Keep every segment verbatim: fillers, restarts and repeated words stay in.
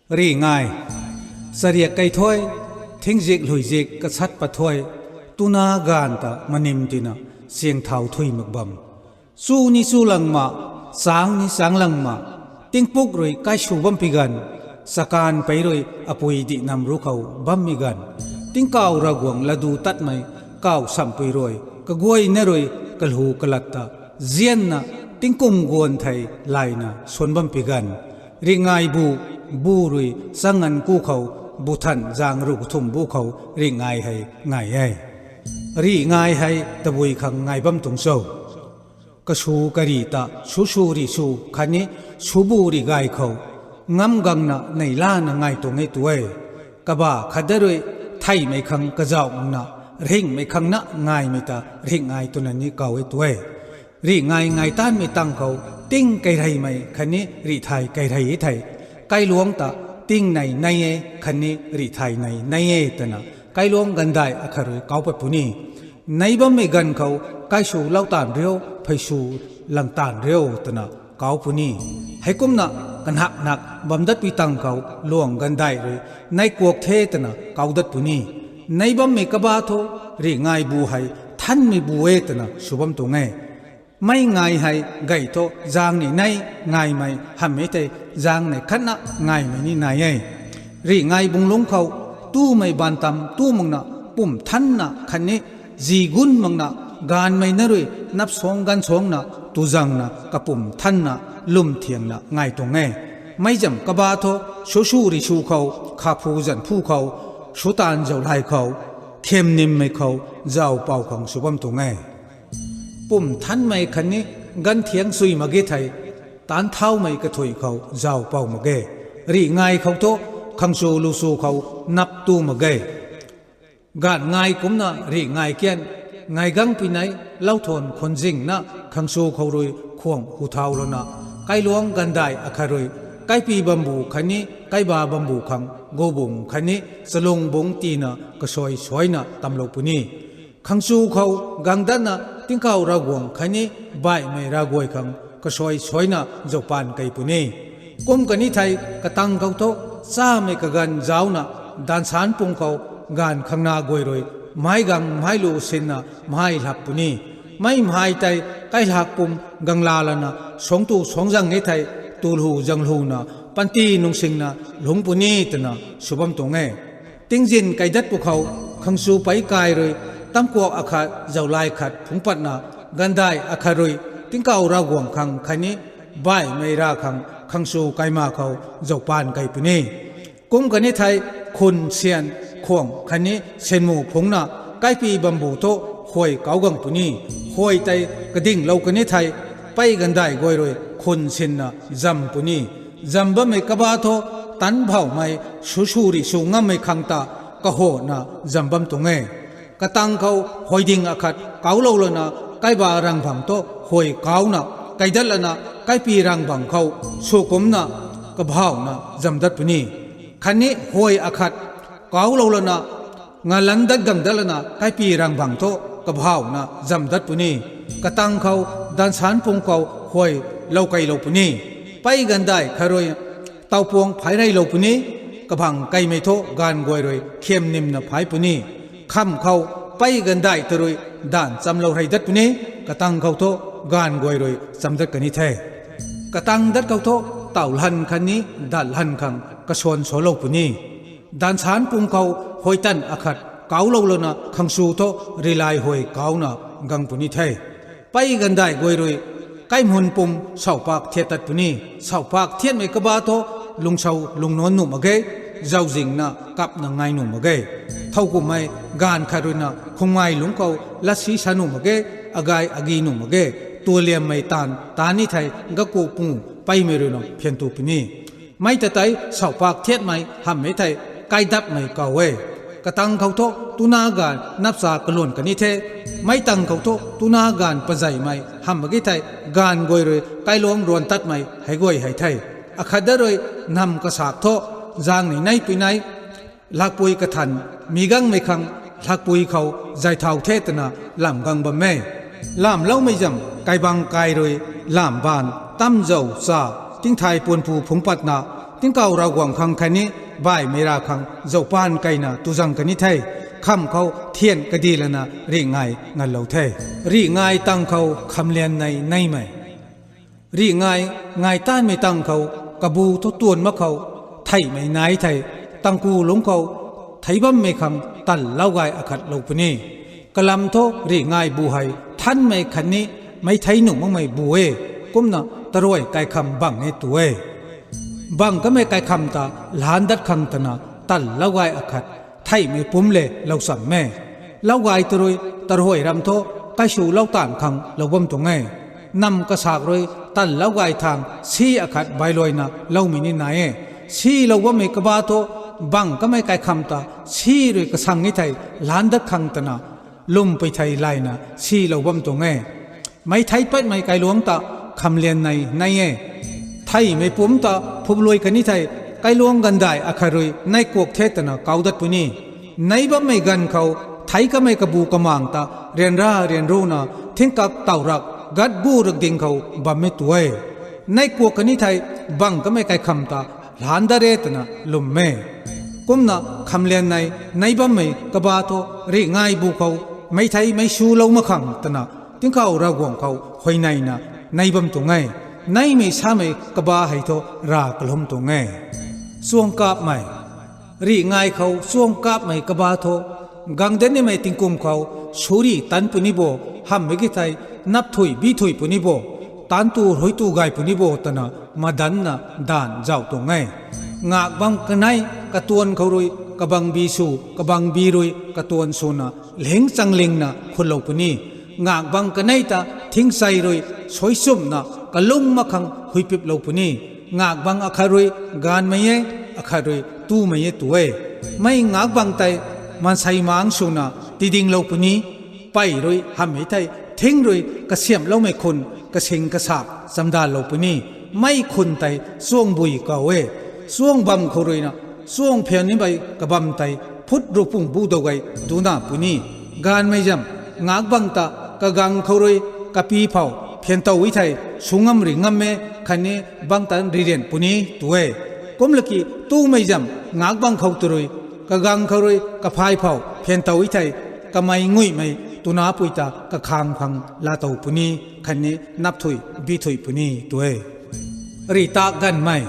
Ringai. Chariak kai thuy, thingzik lhuizik kachat pat thuy, tuna gaanv ta manim tina, siang thau thui mak bam. Chu ni chu lang ma, chang ni chang lang ma, tingpuk rui kaisw bam pi ganv, chakan pei rui apui dih nam ru khou bammei ganv, tingkauh Ravguangc ladu tatmei, kauh sampui rui, kaguayna rui, kalhu kalat ta, zianna, tingkum guan thei layna swan bam pi ganv, ringai bu, bu rui changanv ku khou, bu than zang ru kathumh bu khou, ringai hei ngai e. Ringai hei tabui khang ngai bam tuang cho? Kasw karih ta, sw sw rih sw khatni, sw bu rih gay khou, ngam gangna neihlana ngai tuang e tu e. Kaba khat da rui, theihmei khang kazauh makna, ringhmei khang na ngaimei ta ringai twna ni kaw e tu e. Ringai ngai tanmei tang khou, ting kaireymei khatni rih thay kairey e thei, kailuang ta, ting nei nei e khatni rih thay nei nei e twna, kailuang ganvdaih akhat rui kau pat puni. Nei bammei ganv khou, kaisw lou taanv riu, pheysw lang taanv riu twna kau puni. Heikumna, kanhak nak bam datpui tang khou luang ganvdaih rui, nei kuak the twna kau dat puni. Nei bammei kaba thu, ringai bu hei, thanmei bu e twna sw bam tuang e. Mei ngai hei gay thu zaeng ni nei ngaimei hamhmei tei zaeng ni khatna ngaimei ni nai e. Ringai bunglungc khou tumei baanv tam tu makna pum thanna khatni zi gun makna gaanvmei na rui nap suang ganv suangna tu zangna kapum thanna lwm thiangna ngai tuang e. Mei zam kaba thu sw sw rih sw khou, kha phu zan phu khou, sw taanv zauhlay khou, kham nimmei khou, zauh pou khang sw bam tuang e. Pum thanmei khatni ganv thiang sui mak ge thei, taanc thaumei kathuic khou zauh pou mak ge. Ringai khou thu khangsu lusu khou nap tu mak ge. Gaanv ngai kumcna ringai kian, ngai gangpui nei, lauthuan khunzingna khangsu khou rui khuang hu thau lana, kailuang ganvdaih akhat rui, kaipy bambu khatni kaiba bambu khang gubung khatni chalung bungc tina kasuai suaina tamlou puni. Khangsu khou gang datna tingkauh Ravguangc khatni baihmei ravguay khang kasuai suaina zaupaanv kei puni. Kum kani thei katang khou thu, chamei kaganv zaucna, dansanc pung khou gaanv khangna guay rui, mhai gang mhai lu sinna mhai lhak puni. Mei mhai tei kailhak pum gangla lana, suangc tu suangc zang e thei, tu lhu zang lhuna, panty nungsingna lungc puni twna sw bam tuang e. Tingzin kaidat pwkhou, khangsu pei kai rui, tamkuak akhat zauhlay khat phungc patna, ganvdaih akhat rui, tingkauh Ravguangc khang khatni baihmei rav khang khangsu kaima khou zaupaanv kei puni. Kum kani thei khun syan, khuang khatni syanmu phungcna, kaipy bambu thu huay kau gang puni. Huay tei kadinglou kani thei, pei ganvdaih guay rui khun sinna zam puni. Zam bammei kaba thu, tanc bhauhmei, sw sw rih sw ngammei khang ta kahona zam bam tuang e. Katang khou huayding akhat kaulou lana, kaiba rangbangc thu huay kauna, kaidat lana, kaipy rangbangc khou sw kumcna, kabhauna zam dat puni. Khatni huay akhat kaulou lana, ngalanc dat gang dat lana, kaipy rangbangc thu kabhauna zam dat puni. Katang khou, dansanc pung khou huay lou keylou puni. Pei ganvdaih khat rui taupuang phai reylou puni. Kabang keymei thu gaanv guay rui kham nimna phai puni. Kham khou pei ganvdaih ta rui daanv chamlou rey dat puni. Katang khou thu gaanv guay rui cham dat kani the. Katang dat khou thu, taw lhan khatni dat lhan khang kasuan salou puni. Dansanc pung khou huay tan akhat kaulou lana khangsu thu rilay huay kauna gang puni the. Pei ganvdaih guay rui, kaimhun pum sauhpak thiat tat puni. Sauhpak thiatmei kaba thu, lungsau lungnuan nuh mak ge, zauzingna kapna ngai nuh mak ge. Thowkumhmei gaanv khat ruina khumngai lungc khou latsi sa nuh mak ge, agay agi nuh mak ge. Tualiammei taanv taan ni thei gaku pung peymei ruina phian tu puni. Mei ta tei sauhpak thiatmei hamhmei thei kaidapmei kaw e. Katang khou thu tuna gaanv napsa kaluan kani the. Mei tang khou thu tuna gaanv pazeymei hamh mak ge thei, gaanv guay rui kailuang ruan tatmei hei guay hei the. Akhat da rui, nam kasak thu, zaeng ni neipui nei, lakpui kathan, mi gangmei khang lakpui khou zay thau the twna lam gang bam e. Lamloumei zam kaibang kai rui, lam baanv tamzau cha, tingthay puanpu phungc patna, Tingkauh Ravguangc khang khatni baihmei rav khang zaupan keyna tuzang kani the. Kham khou thian kadi lana ringngai nganlou the. Ringngai tang khou khamlian nei neimei. Ringngai ngai tanmei tang khou, kabu thu tuan mak khou, theihmei nai thei, tangku lungc khou, theic bammei khang tanlou gay akhat lou puni. Kalam thu ringngai bu hei thanmei khatni meic thei nuh makmei bu e, kumna taruai kaikham bang e tu e. Bang kamei kaikham ta laan dat khang twna tanlou gay akhat, theihmei pumc le lou cham e. Lou gay tw rui taruai ram thu kaiswlou taanv khang lou bam tuang e. Nam kasak rui tanlou gay thang si akhat bailuaina loumei ni nai e. Silou bammei kaba thu bang kamei kaikham ta si rui kasang e thei laan dat khang twna lwmpui thei layna silou bam tuang e. Meic thei patmei kailuangc ta khamlian nei nei e. Theihmei pumc ta phupluai kani thei, kailuangc ganvdaih akhat rui neihkuak the twna kau dat puni. Nei bammei ganv khou theic kamei kabu kamang ta ryanra ryanruna thingkak taw rak gatgu rak ding khou bam e tu e. Neihkuak kani thei bang kamei kaikham ta laan dat re twna lwm e. Kumna khamlian nei nei bammei kaba thu ringngai bu khou meic thei meic swlou mak khang twna Tingkauh Ravguangc khou huayneina nei bam tuang e. Neimei samei kaba hei thu rav kalum tuang e. Chuang kapmei. Ringngai khou chuang kapmei kaba thu, gang dat nimei tingkum khou suri tan puni bo, hamhmei ki thei napthui bithui puni bo, taanc tu rhui tu gay puni bo twna madanna daanv zauh tuang e. Ngak bang kanei katuan khou rui kabangbi sw, kabangbi rui katuan swna lingc changlingna khunlou puni. Ngak bang kanei ta thingchei rui suaichumhna kalung mak khang huipiplou puni. Ngak bang akhat rui gaanvmei e, akhat rui tumei e tu e. Mei ngak bang tei maansei mang swna tidinglou puni. Pey rui hamhmei thei thing rui kasiamhloumei khun kasing kasak chamdanlou puni. Mei khun tei chuang bui kau e. Chuang bam khou ruina chuang phian nimei kabam tei phut rupung bu dou gay duna puni. Gaanvmei zam, ngak bang ta kagang khou rui kapi phou phian tow e thei sw ngam ri ngam e, khatni bang tan ririan puni tu e. Kumlaki tumei zam ngak bang khou tu rui kagang khou rui kaphay phou phian tow e thei kamei nguihmei twna pui ta kakhang khang laatow puni, khatni napthui bithui puni tu e. Ritak ganvmei.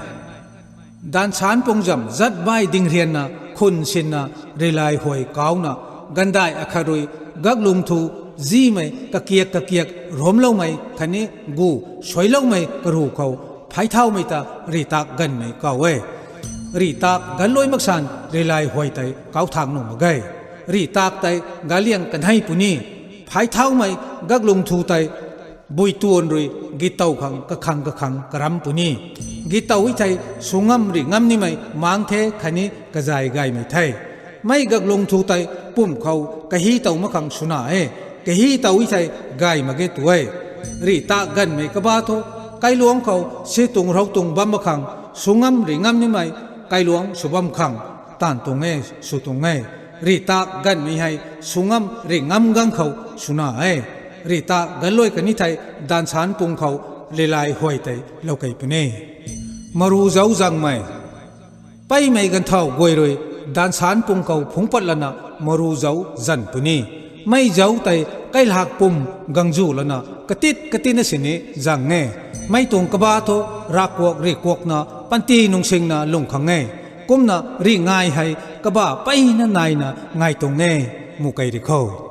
Dansanc pung zam zat bai ding rianna khun sinna rilay huay kauna, ganvdaih akhat rui gaklung thu zimei kakiak kakiak ramloumei khatni gu suailoumei karu khou phay thaumei ta ritak ganvmei kau e. Ritak ganvluai maksan rilay huay tei kau thang nuh mak ge. Ritak tei galiang kanei puni. Phay thaumei gaklung thu tei bui tuan rui gittow khang kakhang kakhang karam puni. Gittow e thei sw ngam ri ngam nimei mang the khatni kazay gaymei the. Mei gaklung thu tei pumh khou kahi tow mak khang swna e, kahi tow e thei gay mak ge tu e. Ritak ganvmei kaba thu kailuangc khou si tuang rou tuang bam mak khang sw ngam ri ngam nimei kailuangc sw bam khang taanv tuang e, sw tuang e. Ritak ganvmei hei sw ngam ri ngam gang khou swna e. Ritak ganvluai kani thei dansanc pung khou rilay huay tei lou kei puni. Maru zauc zangmei. Peymei ganvthau guay rui dansanc pung khou phungc pat lana maru zauc zan puni. Mei zauc tei kailak pum gangzu lana katit katit na sini zang e. Mei tuang kaba thu ravkuak rikuakna panty nungsingna lung khang e. Kumna ringngai hei kaba peyna naina ngai tuang e, mu kei ri kho.